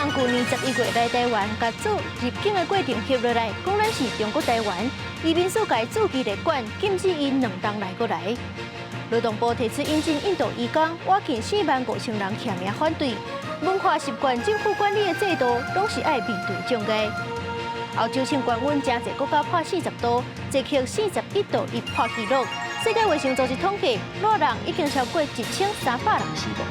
人舊年11月來台灣，共做入境的過程翕落來，講咱是中國台灣，移民署共註記列管，禁止伊2冬來閣來。勞動部提出引進印度移工，倚近4萬5千人聯名反對。文化習慣、政府管理的制度，攏是愛面對障礙。歐洲省高溫誠濟國家破40度，捷克41.1破紀錄。世界衛生組織統計，熱人已經超過1300人死亡。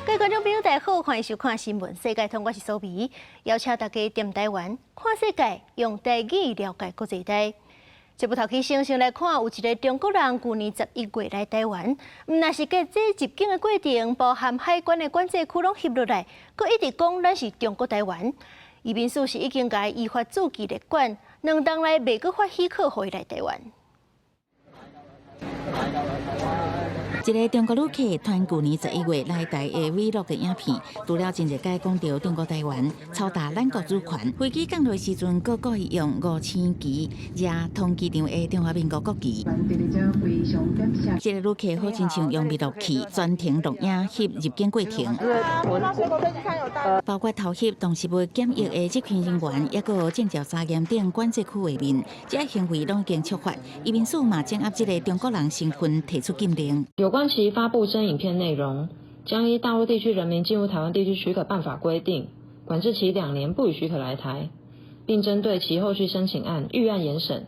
各位觀眾朋友，大家好，歡迎收看新聞世界通，我是蘇美，邀請大家踮台灣看世界，用台語了解國際大。節目頭起先先來看，有一個中國人舊年11月來台灣，毋但是共這入境的過程，包含海關的管制區攏翕落來，閣一直講咱是中國台灣。移民署是已經共伊依法註記列管，2冬內袂閣發許可予伊來台灣。一个中國旅客傳舊年11月來台的 Vlog 的影片，除了真濟擺講著中國台灣操踏咱國主權，飛機降落時陣，閣故意用五星旗掠桃園機場的中華民國國旗。這个旅客好親像用密錄器全程錄影翕入境過程，包括偷翕動植物檢疫的執勤人員，抑閣有證照查驗等管制區畫面，這行為攏已經觸法。移民署嘛掌握這个中國人身份，提出禁令。有關其發布真影片內容，將依《大陸地區人民進入台灣地區許可辦法》規定，管制其2年不予許可來台，並針對其後續申請案預案嚴審，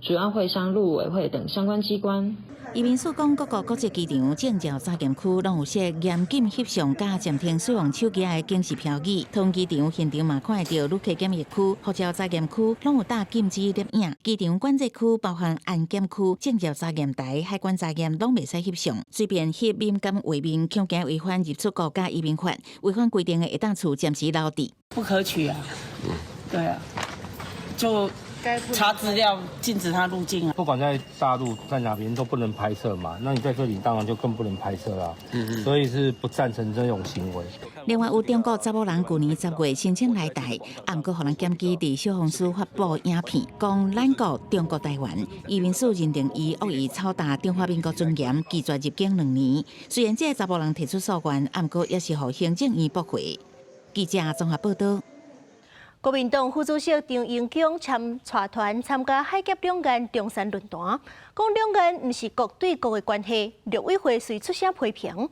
主要會商陸委會等相關機關。移民署講，各國國際機場證照查驗區攏有設嚴禁翕相佮暫停使用手機的警示標語。桃園機場現場嘛看會著旅客檢疫區、護照查驗區攏有打禁止攝影。機場管制區包含安檢區、證照查驗台、海關查驗攏袂使翕相。隨便翕敏感畫面，恐驚違反入出國佮移民法，違反規定的會當處暫時留置。不可取啊！對啊，就查資料，禁止他入境啊！不管在大陸在哪邊都不能拍攝嘛，那你在這裡當然就更不能拍攝啦。所以是不贊成這種行為。另外有中國查某人舊年10月申請來台，毋過予人檢舉佇小紅書發布影片，講咱國中國台灣，移民署認定伊惡意操踏中華民國尊嚴，拒絕入境2年。雖然這个查某人提出訴願，毋過也是予行政院駁回。記者綜合報道。國民黨副主席張榮恭參帶團參加海峽兩岸中山論壇，講兩岸毋是國對國的關係，陸委會隨出聲批評。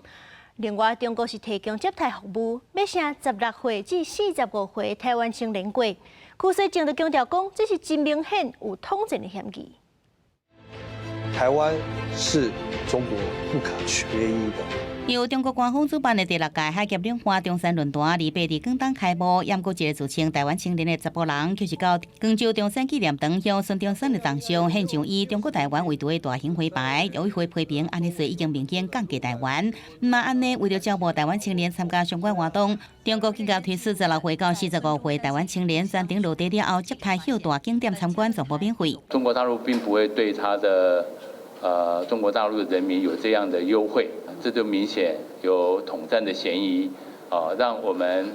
另外，中國是提供接待服務，欲請16歲至45歲台灣青年過。柯世正就強調講，這是真明顯有統戰的嫌疑。台灣是中國不可缺一的。由中國官方主辦的第六屆海峽兩岸中山論壇，28佇廣東開幕。毋過一个自稱台灣青年的查埔人，卻是到廣州中山紀念堂向孫中山的銅像獻上以中國台灣為圖的大型花牌。陸委會批評按呢做已經明顯降低台灣。毋但按呢，為著招募台灣青年參加相關活動，中國緊急推出16歲到45歲台灣青年專程落地了後，接待到大景點參觀，全部免費。中國大陸並不會對他的中國大陸的人民有這樣的優惠。這就明顯有統戰的嫌疑，啊，讓我們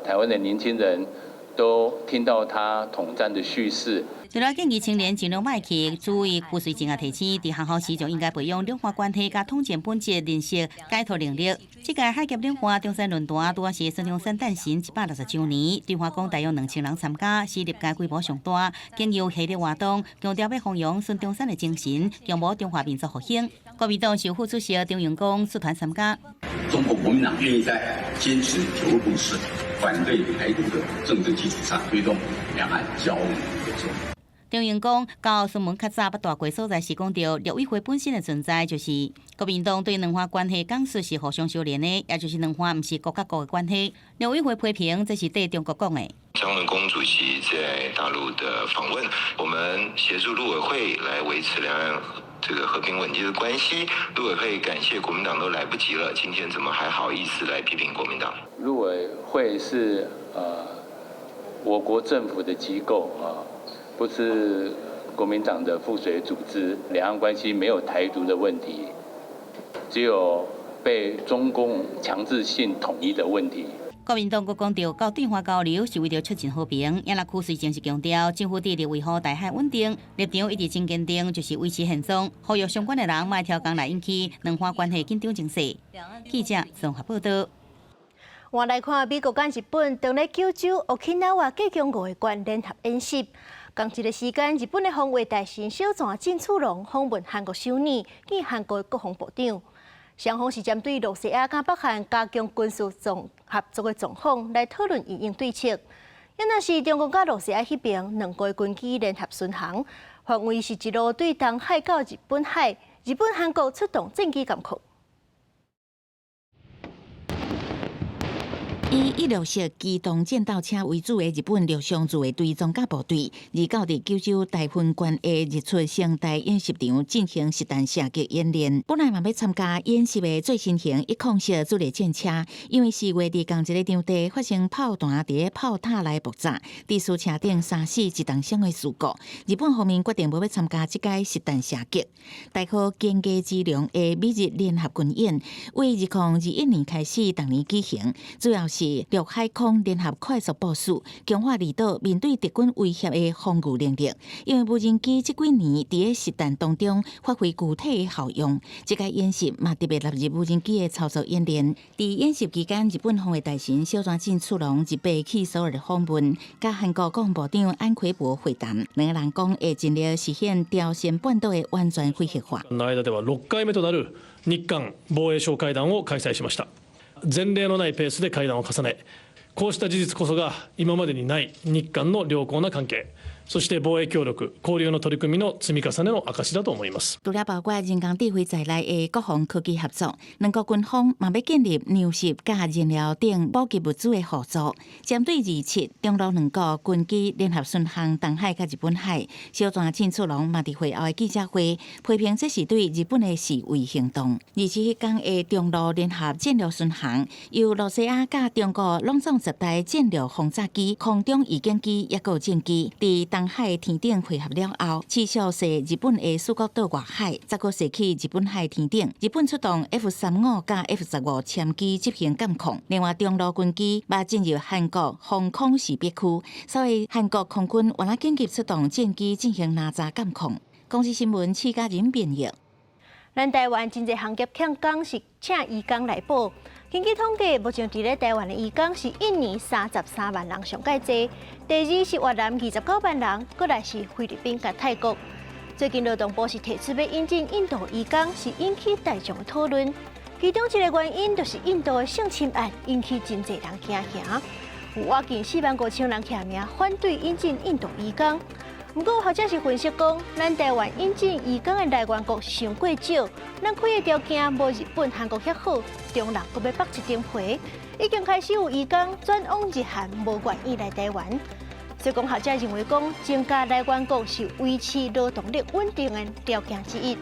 台灣的年輕人都聽到他統戰的敘事。除了建議青年盡量莫去，注意柯瑞正也提醒，佇學校時就應該培養兩岸關係佮統戰本質認識、解脫能力。這屆海峽兩岸中山論壇拄仔是孫中山誕辰160週年，對話講大約2000人參加，是歷屆規模上大，經由系列活動，強調欲弘揚孫中山的精神，強武中華民族復興。國民黨副主席張榮恭率團參加。中國國民黨願意在堅持九二共識、反對台獨的政治基礎上，推動兩岸交流合作。張榮恭到孫文較早捌蹛過所在時講著，陸委會本身的存在就是國民黨對兩岸關係講述是互相相連的，也就是兩岸毋是國佮國的關係。陸委會批評這是對中國講的。張榮恭主席在大陸的訪問，我們協助陸委會來維持兩岸這個和平穩定的關係。陸委會感謝國民黨都來不及了，今天怎麼還好意思來批評國民黨？陸委會是我國政府的機構啊，不是國民黨的附隨組織。兩岸關係沒有台獨的問題，只有被中共強制性統一的問題。國民黨閣講著，到對話交流是為著促進和平。也若柯瑞正是強調，政府致力維護台海穩定，立場一直真堅定，就是維持現狀。呼籲相關的人莫挑工來引起兩岸關係緊張情勢。記者綜合報道。換來看美國佮日本，當咧九州、沖繩隔疆五个縣聯合演習。仝一个時間，日本的防衛大臣小泉進次郎訪問韓國首爾，見韓國的國防部長。雙方是針對露西亞佮北韓加強軍事合作的狀況來討論因應對策。猶若是中國佮露西亞彼爿兩國軍機聯合巡航，範圍是一路對東海到日本海，日本、韓國出動戰機監控。以一六式機動戰鬥車為主的日本陸上自衛隊裝甲部隊，二九佇九州大分縣的日出勝台演習場進行實彈射擊演練。本來嘛欲參加演習的最新型一空式主力戰車，因為4月佇仝一个場地發生炮彈佇炮塔內爆炸，致使車頂三死一重傷的事故，日本方面決定無欲參加這屆實彈射擊。代號堅毅之龍的美日聯合軍演，為2021年開始，逐年舉行，主要是陸海空聯合快速部署，強化離島面對敵軍威脅的防禦能力。因為無人機這幾年佇實戰當中發揮具體的效用，這個演習嘛特別納入無人機的操作演練。佇演習期間，日本防衛大臣小泉進次郎日八去首爾訪問，佮韓國國防部長安奎博會談，兩个人講會盡力實現朝鮮半島的完全非核化。の間では6回目となる日韓防衛相会談を開催しました。前例のないペースで会談を重ね、こうした事実こそが今までにない日韓の良好な関係、そして防衛協力、交流の取り組みの積み重ねの証だと思います。除了包括人工智慧在內的國防科技合作，兩國軍方嘛欲建立糧食佮燃料等補給物資的合作。針對27中露兩國軍機聯合巡航東海佮日本海，小泉進次郎嘛佇會後的記者會批評這是對日本的示威行動。27彼工的中露聯合戰略巡航，由露西亞佮中國攏總10台戰略轟炸機、空中預警機抑閣戰機，佇東海天頂會合了後，持續踅日本的四國島外海，再閣踅去日本海天頂。日本出動 F-35佮 F-15殲機執行監控，另外中露軍機嘛進入韓國防空識別區，所以韓國空軍嘛緊急出動戰機進行攔查監控。公視新聞徐家仁編譯。咱台灣真濟行業欠工是請移工來補。根據統計，目前佇咧台灣的移工是印尼33萬人上蓋濟，第二是越南29萬人，閣來是菲律賓佮泰國。最近勞動部是提出欲引進印度移工，是引起大眾的討論。其中一个原因就是印度的性侵案引起真濟人驚嚇，有倚近4萬5千人簽名反對引進印度移工。毋過學者是分析講，咱台灣引進移工的來源國傷過少，咱開的條件無日本、韓國遐好，中人閣欲剝一層皮，已經開始有移工轉往日韓，無願意來台灣。所以講學者認為講，增加來源國是維持勞動力穩定的條件之一。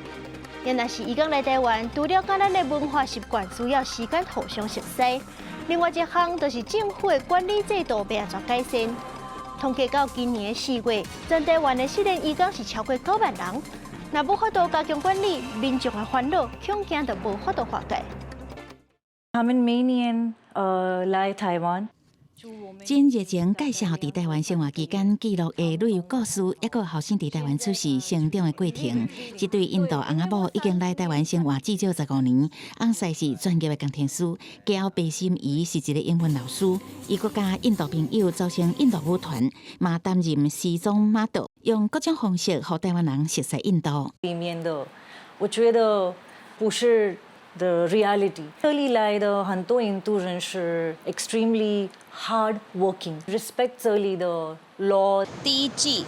若是移工來台灣，除了佮咱的文化習慣需要時間互相熟悉，另外一項就是政府的管理制度欲按怎改善。統計到今年4月，全台灣的失聯移工是超過9萬人。若無法度加強管理，民眾的煩惱恐驚就無法度化解。他們每年來台灣。真熱情介紹佇台灣生活期間記錄的旅遊故事，抑閣後生佇台灣出世成長的過程。這對印度翁仔某已經來台灣生活至少15年，翁婿是專業的工程師，嫁後白心怡是一个英文老師。伊閣佮印度朋友組成印度舞團，嘛擔任時裝模特，用各種方式予台灣人熟悉印度。裡面的，我覺得不是 the reality。這裡來的很多印度人是 extremely hard working, respect 這裡的 law。第一季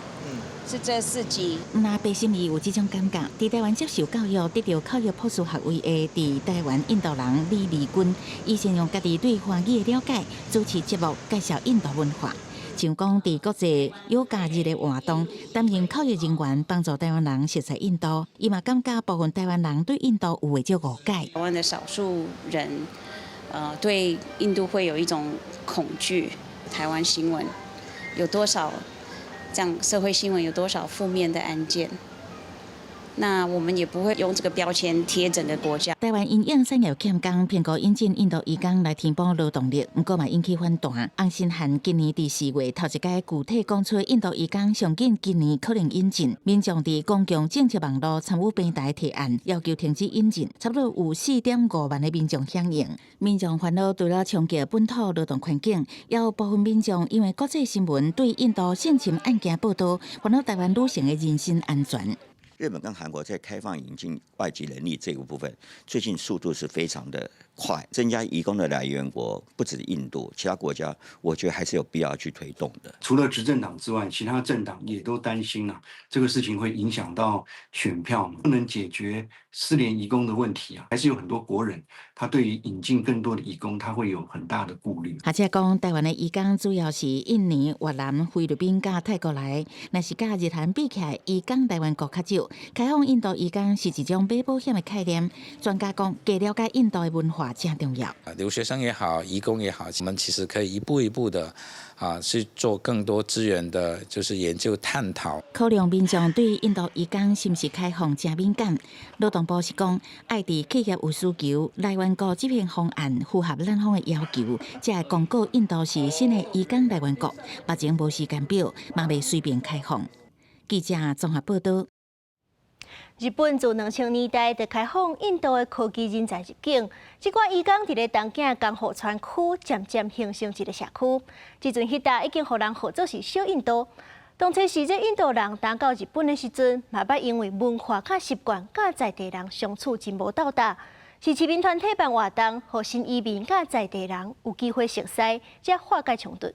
是這四集。毋但白心怡有這種感覺，佇台灣接受教育、得著口譯博士學位的佇台灣印度人李麗君，伊善用家己對華語的了解，主持節目介紹印度文化。像講佇國際瑜伽日的活動，擔任口譯人員，幫助台灣人熟悉印度。伊嘛感覺部分台灣人對印度有會少誤解。台灣的少數人，對印度會有一種恐懼。台灣新聞有多少這樣社會新聞有多少負面的案件？那我們也不會用這個標籤貼整個國家。台灣因應產業欠工，評估引進印度移工來填補勞動力，毋過嘛引起反彈。洪申翰今年佇4月頭一擺具體講出印度移工上緊今年可能引進，民眾佇公共政策網路參與平台提案，要求停止引進，差不多有4.5萬的民眾響應。民眾煩惱除了衝擊本土勞動環境，也有部分民眾因為國際新聞對印度性侵案件報導，煩惱台灣女性的人身安全。日本跟韓國在開放引進外籍人力這個部分，最近速度是非常的快，增加移工的來源國不止印度，其他國家，我覺得還是有必要去推動的。除了執政黨之外，其他政黨也都擔心啊，這個事情會影響到選票，不能解決失聯移工的問題啊，還是有很多國人，他對於引進更多的移工，他會有很大的顧慮。學者講，台灣的移工主要是印尼、越南、菲律賓佮泰國來，若是佮日韓比起來，移工來源國較少。開放印度移工是一種買保險的概念。專家講，加了解印度的文化誠重要。留學生也好，移工也好，我們其實可以一步一步的啊，去做更多資源的，就是研究探討。考量民眾對印度移工是毋是開放誠敏感，勞動部是講，愛佇企業有需求，來源國執行方案符合咱方的要求，才會公告印度是新的移工來源國。目前無時間表，嘛袂隨便開放。記者綜合報導。日本自2000年代就開放印度的科技人才入境，這寡移工佇咧東京江戶川區漸漸形成一个社區。這陣彼搭已經予人號做是小印度。當初時這印度人搬到日本的時陣，嘛捌因為文化佮習慣佮在地人相處真無鬥搭。是市民團體辦活動，予新移民佮在地人有機會熟似，才化解衝突。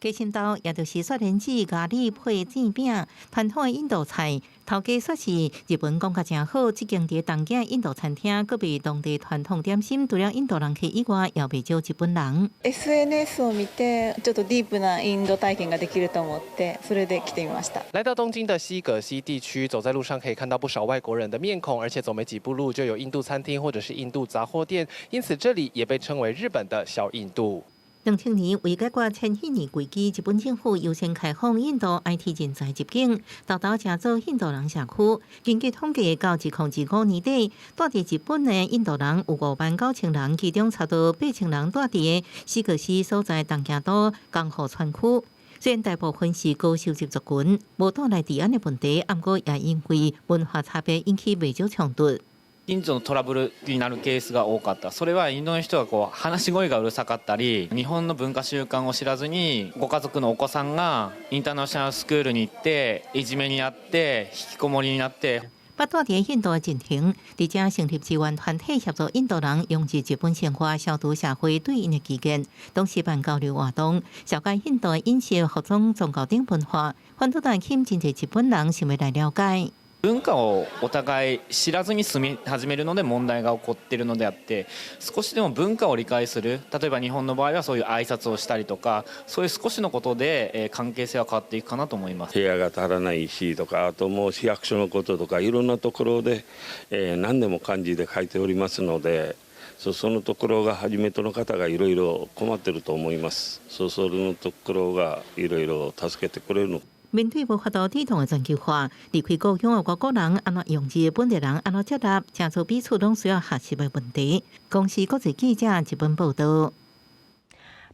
雞心豆，也就是雪蓮子咖喱配煎餅，傳統的印度菜。頭家說是日文講甲誠好，這間佇東京印度餐廳，閣賣當地傳統點心，除了印度人客以外，也袂少日本人。 SNS を見て、ちょっとディープなインド体験ができると思って、それで來てみました。來到東京的西葛西地區，走在路上可以看到不少外國人的面孔，而且走沒幾步路就有印度餐廳或者是印度雜貨店，因此這裡也被稱為日本的小印度。2000年為解決千禧年危機，日本政府優先開放印度 IT 人才入境，沓沓成做印度人社區。根據統計，到2025年底，蹛佇日本的印度人有5萬9千人，其中差不多8千人蹛佇西葛西所在東京都江戶川區。雖然大部分是高收入族群，無帶來治安的問題，毋過也因為文化差別引起袂少衝突。近所のトラブルになるケースが多かった。それはインドの人がこう話し声がうるさかったり、日本の文化習慣を知らずにご家族のお子さんがインターナショナルスクールに行っていじめにあって引きこもりになって。捌蹛佇印度的進程，佇遮成立志願團體協助印度人融入日本生活，消除社會對𪜶的歧見，同時辦交流活動，紹介印度的飲食、服裝、宗教等文化，反倒帶吸引真濟日本人想欲來了解。文化をお互い知らずに住み始めるので問題が起こっているのであって、少しでも文化を理解する、例えば日本の場合はそういう挨拶をしたりとか、そういう少しのことで関係性は変わっていくかなと思います。部屋が足らないしとか、あともう市役所のこととかいろんなところで、何でも漢字で書いておりますので、そのところが初めての方がいろいろ困ってると思います。そのところがいろいろ助けてくれるの。面對無法度抵抗的全球化，離開故鄉的外國人按怎融入本地人按怎接納，成做彼此攏需要學習的問題。公視國際記者日本報道。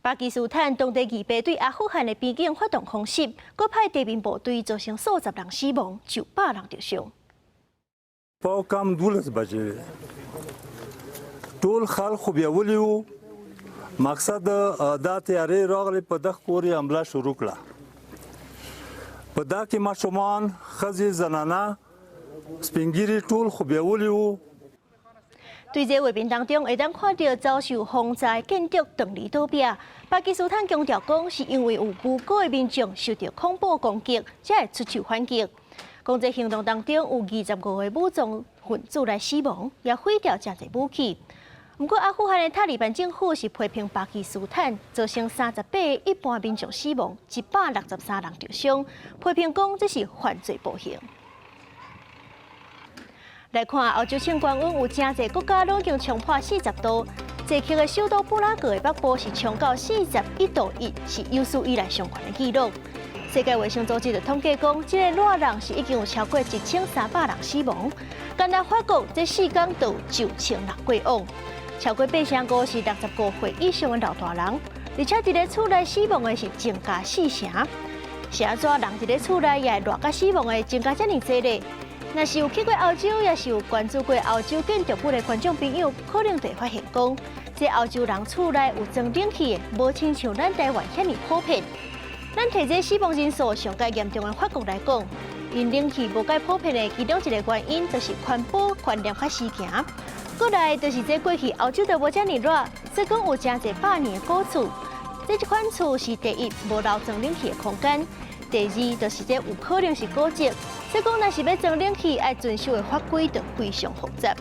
巴基斯坦當地預備對阿富汗的邊境發動空襲，閣派地面部隊造成數十人死亡，上百人受傷。 پاو کم 12 بجې ټول خلک خو بیولي وو. مقصد دا تیارې راغلې، په دغه کور یې حمله شروع کړه. په دا کې ماشومان، ښځې، زنانه، سپین ږیري ټول خو بیولي وو. 對這畫面當中，會當看著遭受轟炸建築斷離倒壁。巴基斯坦強調講，是因為有無辜的民眾受著恐怖攻擊，才會出手反擊。講這行動當中有25個武裝分子來死亡，也毀掉誠濟武器。毋過阿富汗的塔利班政府是批評巴基斯坦造成38個一般民眾死亡，163人受傷，批評講這是犯罪暴行。來看歐洲清高溫有誠濟國家攏已經衝破40度，捷克的首都布拉格的北部是衝到41.1度，是有史以來上懸的紀錄。世界衛生組織就統計講，這个熱浪是已經有超過1300人死亡。干焦法國這四工就有9000人過往，超過85%是65歲以上的老大人，而且佇咧厝內死亡的是增加四成。是按怎人佇咧厝內也會熱甲死亡的增加遮爾濟咧？若是有去過歐洲，抑是有關注過歐洲建築物的觀眾朋友，可能就會發現講，這歐洲人厝內有裝冷氣的，無親像咱台灣遐爾普遍。咱提這死亡人數上蓋嚴重的法國來講，𪜶冷氣無蓋普遍的其中一个原因，就是環保觀念較時行。過來就是這過去歐洲都無遮爾熱，所以講有誠濟百年的古厝。這一款厝是第一無留裝冷氣的空間，第二就是這有可能是古蹟，所以講若是欲裝冷氣，愛遵守的法規就非常複雜。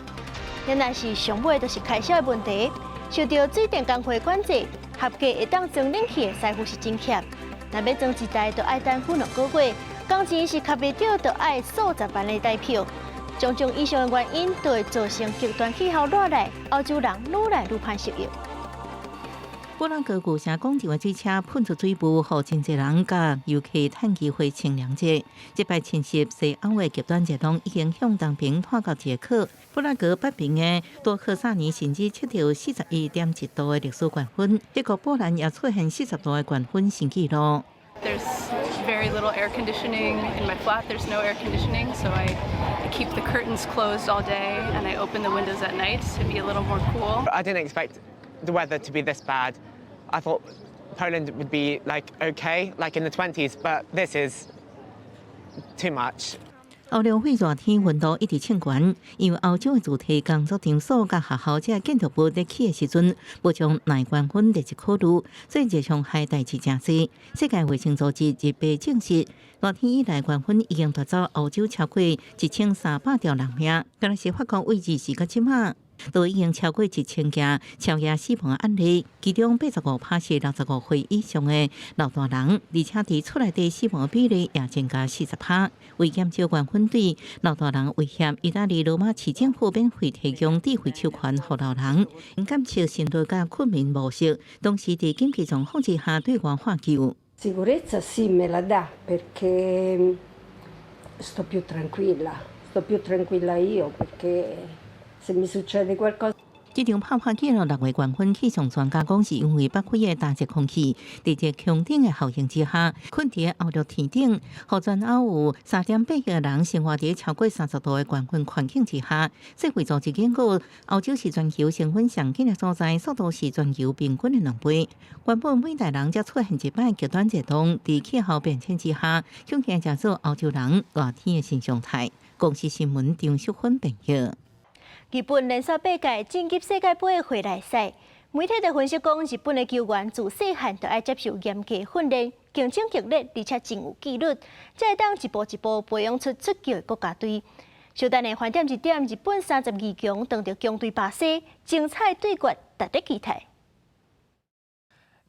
若是上尾就是開銷的問題，受著水電工會管制，合格會當裝冷氣的師傅是真欠。若欲裝一台，就愛等幾兩個月，工錢是合袂著，就愛數十萬的台票。種種以上的原因，都會造成極端氣候熱來，歐洲人愈來愈歹適應。布拉格舊城廣場的水車噴出水霧，予真濟人佮遊客趁機會清涼者。這擺侵襲西歐的極端熱浪已經向東邊拖到捷克。布拉格北邊的多克薩尼甚至測著41.1度的歷史高溫。德國波蘭也出現40度的高溫新紀錄。 There's very little air conditioning in my flat. There's no air conditioning, so I keep the curtains closed all day and I open the windows at night to be a little more cool. I didn't expect the weather to be this bad. I thought Poland would be like okay, like in the 20s, but this is too much. 歐陸火熱天溫度一直衝懸，因為歐洲的主體工作場所佮學校這建築物佇起的時陣，無將耐高溫列入考慮，所以熱傷害代誌誠濟。世界衛生組織日八證實，熱天以來高溫已經奪走歐洲超過1300條人命，干焦是法國對二時到這馬，都已經超過1000件超額死亡案例，其中85%是65歲以上的老大人，而且佇厝內底死亡比例也增加40%。為減少高溫對老大人威脅，意大利羅馬市政府免費提供智慧手環予老人，監測心率佮睏眠模式，同時佇緊急狀況之下對外喊救。 Sicurezza sì, me la dà perché sto più tranquilla, sto più tranquilla io perché se mi succede qualcosa。這場拍破紀錄6月高溫，氣象專家講是因為北緯的大熱空氣佇熱穹頂的效應之下，困佇歐陸天頂，予全歐有3.8億人生活佇超過30度的高溫環境之下。世衛組織警告，歐洲是全球升溫上緊的所在，速度是全球平均的2倍。原本每代人才出現一擺極端熱浪，佇氣候變遷之下，恐驚成做歐洲人熱天的新常態。公視新聞張淑芬編譯。日本連續八屆晉級世界盃的回來賽，媒體就分析講，日本的球員自細漢就愛接受嚴格訓練，競爭激烈，而且真有紀律，才會當一步一步培養出出球的國家隊。小等下盤點一點，日本32強當著強隊巴西，精彩對決，值得期待。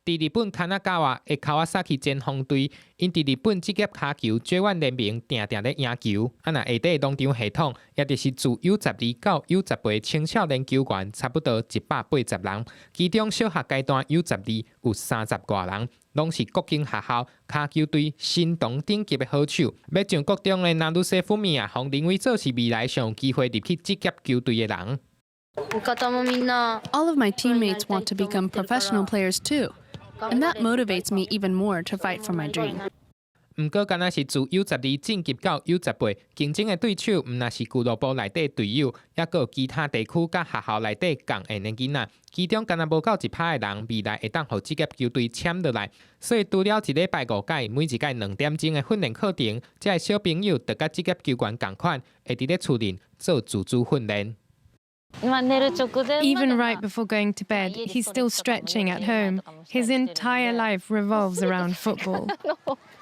佇日本神奈川的 Kawasaki 前鋒隊，𪜶佇日本職業跤球 J1 聯盟定定咧贏球。啊，若下底農場系統，也就是自 U12到 U18青少年球員，差不多180人。其中小學階段 U12有30外人，攏是國間學校跤球隊神童等級的好手。欲上國中的納魯西夫米亞，予認為做是未來上有機會入去職業球隊的人。 All of my teammates want to become professional players too. And that motivates me even more to fight for my dream. 毋過，敢若是自 U12晉級到 U18，競爭的對手毋但是俱樂部內底隊友，抑閣有其他地區佮學校內底仝會的囡仔。其中敢若無夠1%的人，未來會當予職業球隊簽落來。所以，除了一禮拜五擺，每一擺2點鐘的訓練課程，這个小朋友就佮職業球員仝款，會佇咧厝裡做自主訓練。 Even right before going to bed, he's still stretching at home. His entire life revolves around football.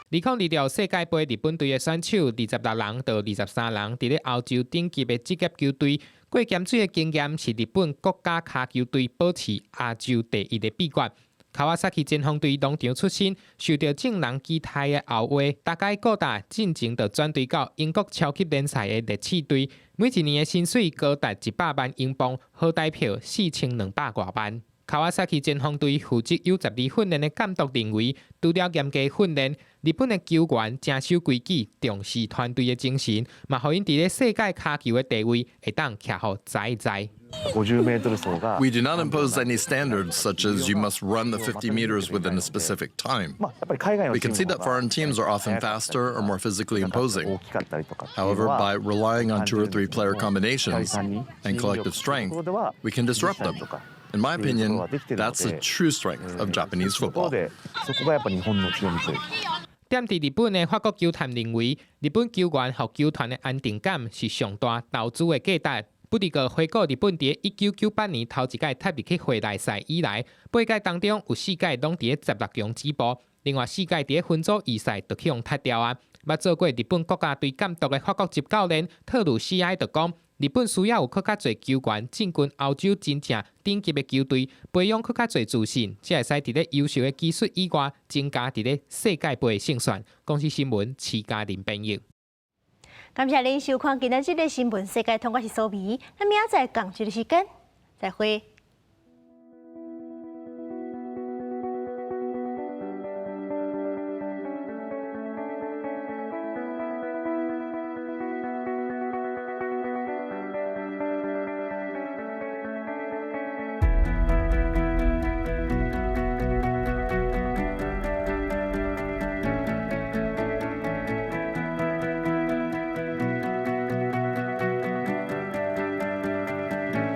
2026世界盃日本隊的選手26人到23人，佇咧歐洲頂級的職業球隊過鹹水的經驗，是日本國家跤球隊保持亞洲第一的秘訣。Kawasaki 前鋒隊農場出身，受著眾人期待的後衛，大概高達進前就轉隊到英國超級聯賽的熱刺隊，每一年的薪水高達100萬英鎊，合台票4200外萬。Kawasaki 前鋒隊負責 U12訓練的監督認為，除了嚴格訓練，日本的球員誠守規矩，重視團隊的精神，嘛予𪜶佇咧世界跤球的地位會當徛予在在。 We do not impose any standards such as you must run the 50 meters within a specific time. We can see that foreign teams are often faster or more physically imposing. However, by relying on two or three player combinations and collective strength, we can disrupt them. In my opinion, that's the true strength of Japanese football. 踮佇日本的法國球探認為，日本球員予球團的安定感是上大投資的價值。不過回顧日本佇1998年頭一屆踏入去會內賽以來，八屆當中有四屆攏佇咧16強止步，另外四屆佇咧分組預賽就去予踢掉啊。捌做過日本國家隊監督的法國執教練特魯西埃就講，日本需要有閣較濟球員進軍歐洲真正頂級的球隊，培養閣較濟自信，才會使佇咧優秀的技術以外，增加佇咧世界盃的勝算。公視新聞，徐嘉玲編譯。感謝您收看今仔日的新聞世界通，我是蘇美，咱明仔載仝一个時間，再會。